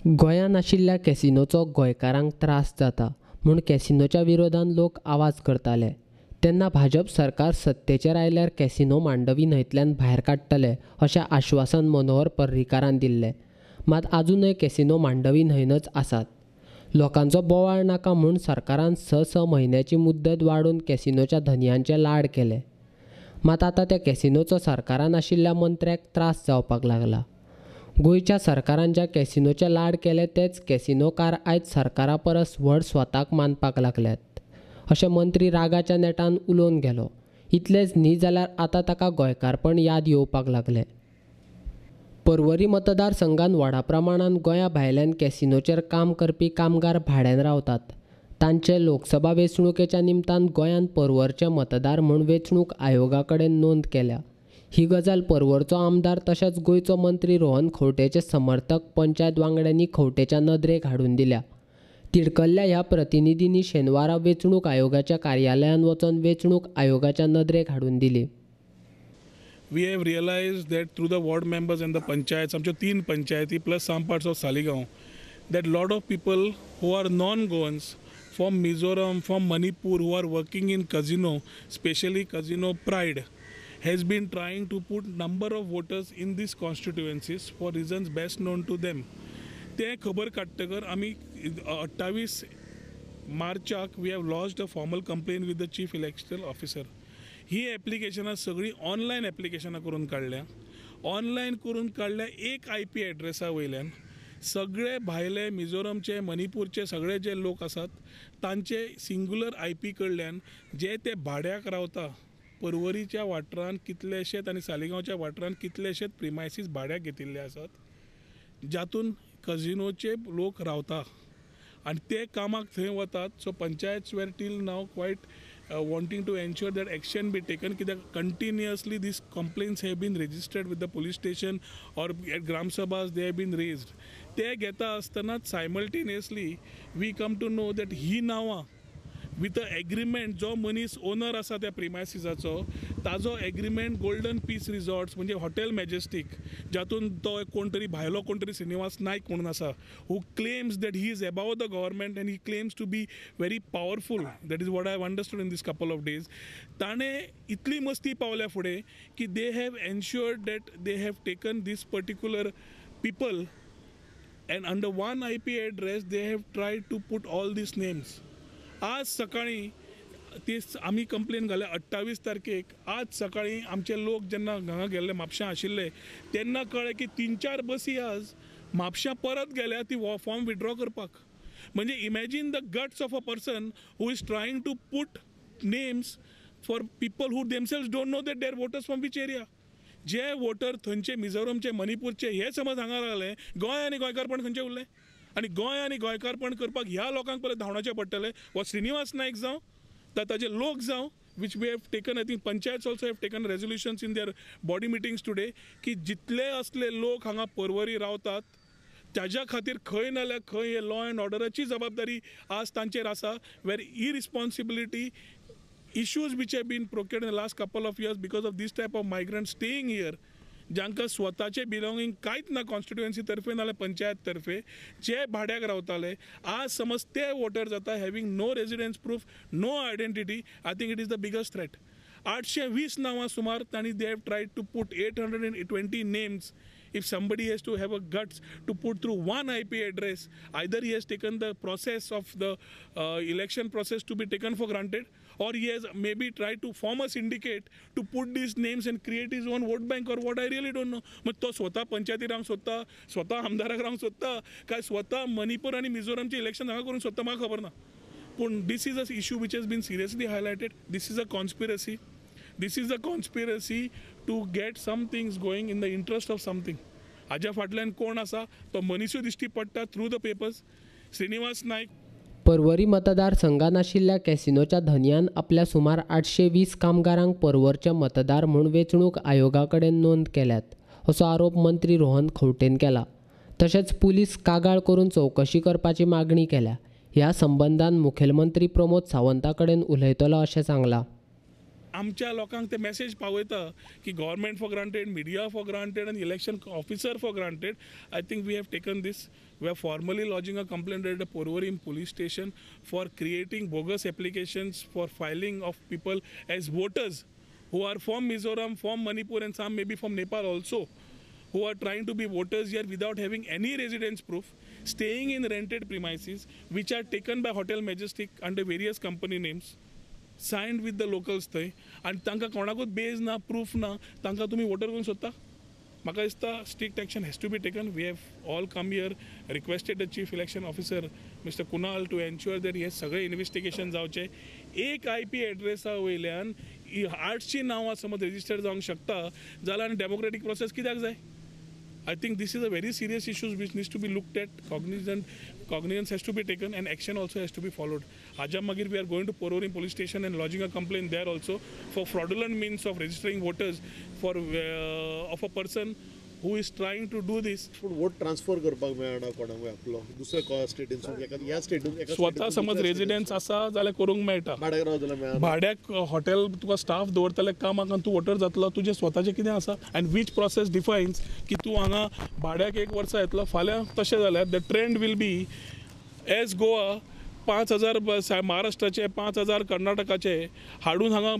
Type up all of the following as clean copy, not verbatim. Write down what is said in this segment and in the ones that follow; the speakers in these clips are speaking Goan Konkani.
गोंयांत आशिल्ल्या कॅसिनोचो गोंयकारांक त्रास जाता म्हूण कॅसिनोच्या विरोधान लोक आवाज करताले. तेन्ना भाजप सरकार सत्तेचेर आयल्यार कॅसिनो मांडवी न्हंयतल्यान भायर काडटले अशें आश्वासन मनोहर पर्रीकारान दिल्लें. मात आजूनय कॅसिनो मांडवी न्हंयनच आसात. लोकांचो बोवाळ नाका म्हूण सरकारान 6-6 म्हयन्याची मुद्दत वाडोवन कॅसिनोच्या धनयांचे लाड केले. मात आतां त्या कॅसिनोचो सरकारान आशिल्ल्या मंत्र्याक त्रास जावपाक लागला. गोंयच्या सरकारान ज्या कॅसिनोचे लाड केले तेच कॅसिनोकार आयज सरकारा परस व्हड स्वताक मानपाक लागल्यात अशें मंत्री रागाच्या नेटान उलोवन गेलो. इतलेंच न्ही जाल्यार आतां ताका गोंयकारपण याद येवपाक लागलें. पर्वरी मतदारसंघान व्हडा प्रमाणान गोंया भायल्यान कॅसिनोचेर काम करपी कामगार भाड्यान रावतात. तांचे लोकसभा वेंचणुकेच्या निमतान गोंयान पर्वरचे मतदार म्हूण वेंचणूक आयोगा कडेन नोंद केल्या. ही गजाल पर्वरचो आमदार तशेंच गोंयचो मंत्री रोहन खंवटेचे समर्थक पंचायत वांगड्यांनी खंवटेच्या नदरेक हाडून दिल्या. तिडकल्ल्या ह्या प्रतिनिधींनी शेनवारा वेंचणूक आयोगाच्या कार्यालयांत वचून वेंचणूक आयोगाच्या नदरेक हाडून दिली. We have realized that through the ward members and the panchayats, आमच्यो 3 पंचायती plus some parts of Saligao, that lot of people who are non-Goans from Mizoram, from Manipur, who are working in casino, especially Casino Pride, has been trying to put number of voters in these constituencies for reasons best known to them. ते खबर काडटकर आमी 28 मार्चाक we have lodged a formal complaint with the chief electoral officer. ही एप्लिकेशनां सगळीं ऑनलायन एप्लिकेशनां करून काडल्या. ऑनलायन करून काडल्या एक IP एड्रेसा वयल्यान सगळे भायले मिझोरमचे, मणिपूरचे सगळे जे लोक आसात तांचे सिंगुलर IP कडल्यान जे ते भाड्याक रावता पर्वरीच्या वाठारान कितलेशेच आनी सालिगांवच्या वाठारान कितलेशेच प्रिमायसीस भाड्याक घेतिल्ले आसात जातून कझिनोचे लोक रावता आनी ते कामाक थंय वतात. So panchayats were till now quite wanting to ensure that action be taken कित्याक continuously these complaints have been registered with the police station or at gram sabhas they have been raised. ते घेता आसतनाच simultaneously we come to know that ही नांवां विथ अ एग्रीमेंट, जो मनीस ओनर आसा त्या प्रिमायसिसाचो ताजो एग्रीमेंट गोल्डन पीस रिजॉर्ट्स म्हणजे हॉटेल मॅजेस्टीक जातून तो कोण तरी भायलो कोण तरी श्रीनिवास नायक म्हणून आसा who claims that he is above the government and he claims to be very powerful. That is what I have understood in this couple of days. ताणें इतली मस्ती पावल्या फुडें की they have ensured that they have taken this particular people and under one IP address they have tried to put all these names. आज सकाळी ती आमी कंप्लेन घाल्या 28 तारखेक. आज सकाळी आमचे लोक जेन्ना हांगा गेल्ले म्हापशां आशिल्ले तेन्ना कळ्ळें की 3-4 बसी आज म्हापशां परत गेल्या ती फॉर्म विड्रॉ करपाक. म्हणजे imagine the guts of a person who is trying to put names for people who themselves don't know that their voters from which area. J water थंयचे मिझोरमचे, मणिपूरचे हे समज हांगा लागले, गोंय आनी गोंयकारपण खंयचें उरलें? आनी गोंय आनी गोंयकारपण करपाक ह्या लोकांक पयलीं धांवडाचें पडटलें. हो श्रीनिवास नायक जावं, ताजे लोक जावं, which we have taken, I think panchayats also have taken resolutions in their body meetings today की जितले असले लोक हांगा पर्वरी रावतात ताज्या खातीर खंय नाल्यार खंय हे लॉ एंड ऑर्डराची जबाबदारी आज तांचेर आसा. Where irresponsibility issues which have been procured in the last couple of years because of this type of migrant staying here, जांकां स्वताचे बिलोंगींग कांयच ना कॉन्स्टिट्युएन्सी तर्फे नाल्यार पंचायत तर्फे, जे भाड्याक रावताले आज समज ते वोटर जाता having no residence proof, no identity. I think it is the biggest threat. 820 नांवां सुमार तांणी they have tried to put 820 names. If somebody has to have a guts to put through one IP address, either he has taken the process of the election process to be taken for granted, or he has maybe tried to form a syndicate to put these names and create his own vote bank or what, I really don't know. मग तो स्वतः पंचायती रावंक सोदता, स्वतः आमदाराक रावंक सोदता, काय स्वतः मणिपूर आनी मिझोरमचे इलेक्शन हांगा करूंक सोदता म्हाका खबर ना. पूण this is a issue which has been seriously highlighted. This is a conspiracy. This is a conspiracy to get some things going in the interest of something. हाज्या फाटल्यान कोण आसा तो मनिसूय दिश्टी पडटा through the papers. Srinivas Naik. Porvorim मतदारसंघात आशिल्ल्या कॅसिनोच्या धनयान आपल्या सुमार 820 कामगारांक पर्वरचे मतदार म्हूण वेंचणूक आयोगा कडेन नोंद केल्यात असो आरोप मंत्री रोहन खंवटेन केला. तशेंच पुलीस कागाळ करून चवकशी करपाची मागणी केल्या. ह्या संबंदान मुखेलमंत्री प्रमोद सावंता कडेन उलयतलो अशें सांगलां. आमच्या लोकांक ते मॅसेज पावयता की government for granted, media for granted आनी election officer for granted. I think we have taken this. We are formally lodging a complaint at the Porvorim police station for creating bogus applications for filing of people as voters who are from Mizoram, from Manipur and some maybe from Nepal also, who are trying to be voters here without having any residence proof, staying in rented premises which are taken by Hotel Majestic under various company names, signed with the locals थंय, आनी तांकां कोणाकूच बेज ना, प्रूफ ना, तांकां तुमी वोटर करूंक सोदता? म्हाका दिसता strict action has to be taken. We have all come here, requested the chief election officer mister Kunal to ensure that हे सगळें इन्वेस्टिगेशन जावचें. एक I P एड्रेसा वयल्यान 800 नांवां समज रजिस्टर जावंक शकता जाल्यार आनी डेमोक्रेटीक प्रोसेस कित्याक जाय? I think this is a very serious issue which needs to be looked at. Cognizance has to be taken and action also has to be followed. Haja magir we are going to Porvorim police station and lodging a complaint there also for fraudulent means of registering voters for of a person who is trying to do this. पूण वोट ट्रान्सफर करपाक मेळना कोणाकूय आपलो दुसऱ्या स्टेटीनसून एका ह्या स्टेटीन स्वता समज रेजिडेंट्स आसा जाल्यार करूंक मेळटा. भाड्याक राव जाल्यार मेळना. भाड्याक हॉटेल तुका स्टाफ दवरतले कामाक आनी तूं वोटर जातलो, तुजें स्वताचें कितें आसा आनी which process defines की तूं हांगा भाड्याक एक वर्सा येतलो, फाल्यां तशें जाल्यार the trend will be as Goa 5,000 महाराष्ट्राचे, 5,000 कर्नाटकाचे हाडून हांगा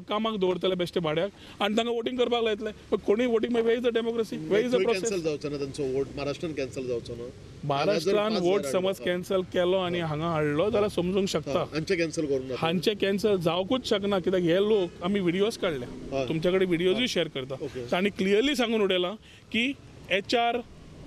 कामाक दवरतले बेश्टे भाड्याक आनी तांकां वोटींग करपाक लायतले. पण कोणूय voting where is the democracy, where is the process? Cancel जावचो ना तांचो वोट, महाराष्ट्रान कॅन्सल जावचो ना. महाराष्ट्रान वोट समज कॅन्सल केलो आनी हांगा हाडलो जाल्यार समजूंक शकता. हांचे कॅन्सल करूंक ना, हांचे कॅन्सल जावकूच शकना कित्याक हे लोक आमी व्हिडियोज काडले, तुमच्या कडेन व्हिडियोजूय शेअर करता. तांणी क्लियरली सांगून उडयलां की एच आर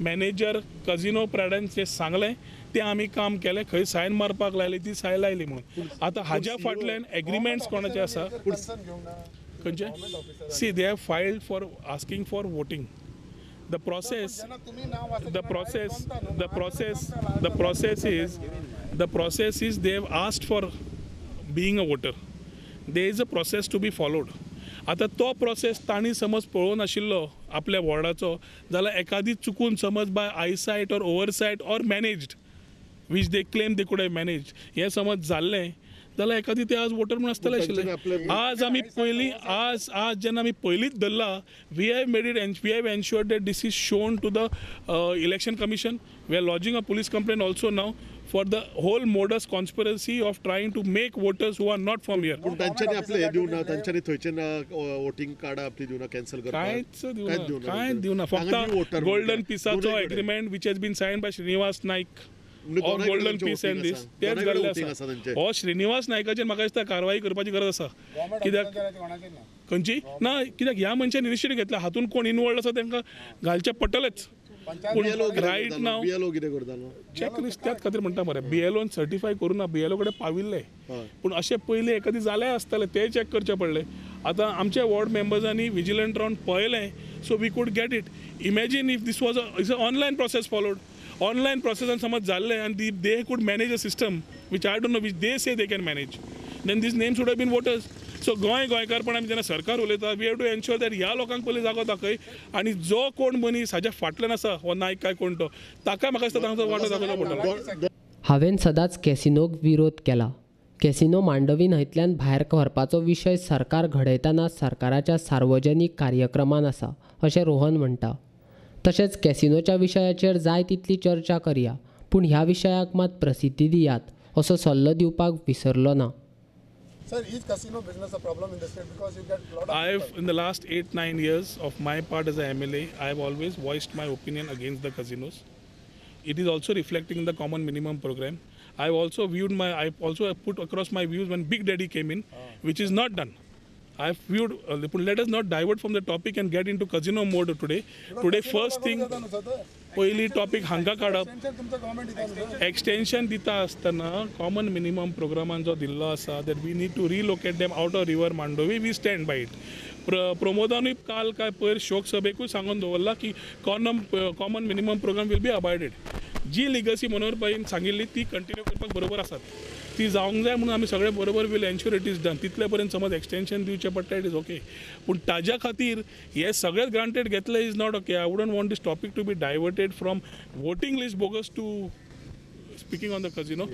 मॅनेजर कजिनो प्रॅडन्स जे सांगलें तें आमी काम केलें, खंय सायन मारपाक लायली ती सायन लायली म्हणून. आतां हाज्या फाटल्यान एग्रीमेंट्स कोणाचे आसा खंयचे? See, they have filed for asking for voting. The process, the process, the process, the process is, the process is they have asked for being a voter. There is a process to be followed. आतां तो प्रोसेस तांणी समज पळोवन आशिल्लो आपल्या वॉर्डाचो जाल्यार एकादी चुकून समज by eyesight or oversight or managed which they claim they could have manage हें समज जाल्लें जाल्यार एकादी ते आज वोटर म्हूण आसतले आशिल्ले. आज आमी पयलीं आज आज जेन्ना आमी पयलींच धरला, we have made it, we have ensured that this is shown to the election commission. We are lodging a police complaint also now for the whole modus conspiracy of trying to make voters who are not from here. पूण तांच्यांनी आपलें हें दिवना, तांच्यांनी थंयचे वोटींग कार्डां आपली दिवना, कॅन्सल करपाक कांयच दिवना, कांयच दिवना. फक्त golden पिसाचो agreement which has been signed by Srinivas Naik of golden piece and this तेच घाल्ले आसा. हो श्रीनिवास नायकाचेर म्हाका दिसता कारवाई करपाची गरज आसा. कित्याक खंयची ना, कित्याक ह्या मनशान इनिशिएटीव घेतला, हातून कोण इनवॉल्ड आसा तांकां घालचें पडटलेंच. पूण रायट नाव चॅकलिस्ट त्याच खातीर म्हणटा मरे, बीएलओन सर्टिफाय करूं ना, बीएलओ कडेन पाविल्ले, पूण अशें पयलीं एखादी जालें आसतलें तें चॅक करचें पडलें. आतां आमच्या वॉर्ड मेंबर्सांनी विजिलंट रावन पळयलें, so we could get it. Imagine if this was a is a online process followed, online प्रोसेसान समज जाल्लें आनी they could manage a system which I don't know which they say they can manage, then these names would have been voters. So Goa गोंयकारपण आमी जेन्ना सरकार उलयता, we have to ensure that ह्या लोकांक पयलीं जागो दाखय आनी जो कोण मनीस हाज्या फाटल्यान आसा हो नायक काय कोण तो, ताका म्हाका दिसता तांचो वांटो दाखोवचो पडटलो. हांवें सदांच कॅसिनोक विरोध केला. कॅसिनो मांडवी न्हंयतल्यान भायर व्हरपाचो विशय सरकार घडयतना सरकाराच्या सार्वजनीक कार्यक्रमान आसा अशें रोहन म्हणटा. तशेंच कॅसिनोच्या विशयाचेर जाय तितली चर्चा करया, पूण ह्या विशयाक मात प्रसिद्धी दियात असो सल्लो दिवपाक विसरलो ना. Sir, is casino business a problem in the state because you get lot of I've in the last 8-9 years of my part as a MLA, I've always voiced my opinion against the casinos. It is also reflecting in the common minimum program. I've also viewed my, I also put across my views when Big Daddy came in, which is not done. I've viewed, let us not divert from the topic and get into casino mode today. Today first thing, पयली टॉपिक हांगा काडप, एक्सटेंशन दिता आसतना कॉमन मिनिमम प्रोग्रामान जो दिल्लो आसा that we need to relocate them out of river Mandovi, we stand by it. प्रमोदानूय काल काय पयर शोक सभेकूय सांगून दवरला की common minimum programme will be abided. जी लिगसी मनोहर भाईन सांगिल्ली ती कंटिन्यू करपाक बरोबर आसात, ती जावंक जाय म्हणून आमी सगळे बरोबर will ensure it is done. तितले पर्यंत समज एक्सटेंशन दिवचें पडटा, it is okay. पूण ताज्या खातीर हे सगळेच ग्रांटेड घेतले is not okay. I wouldn't want this topic to be diverted from voting list bogus to speaking on the casino.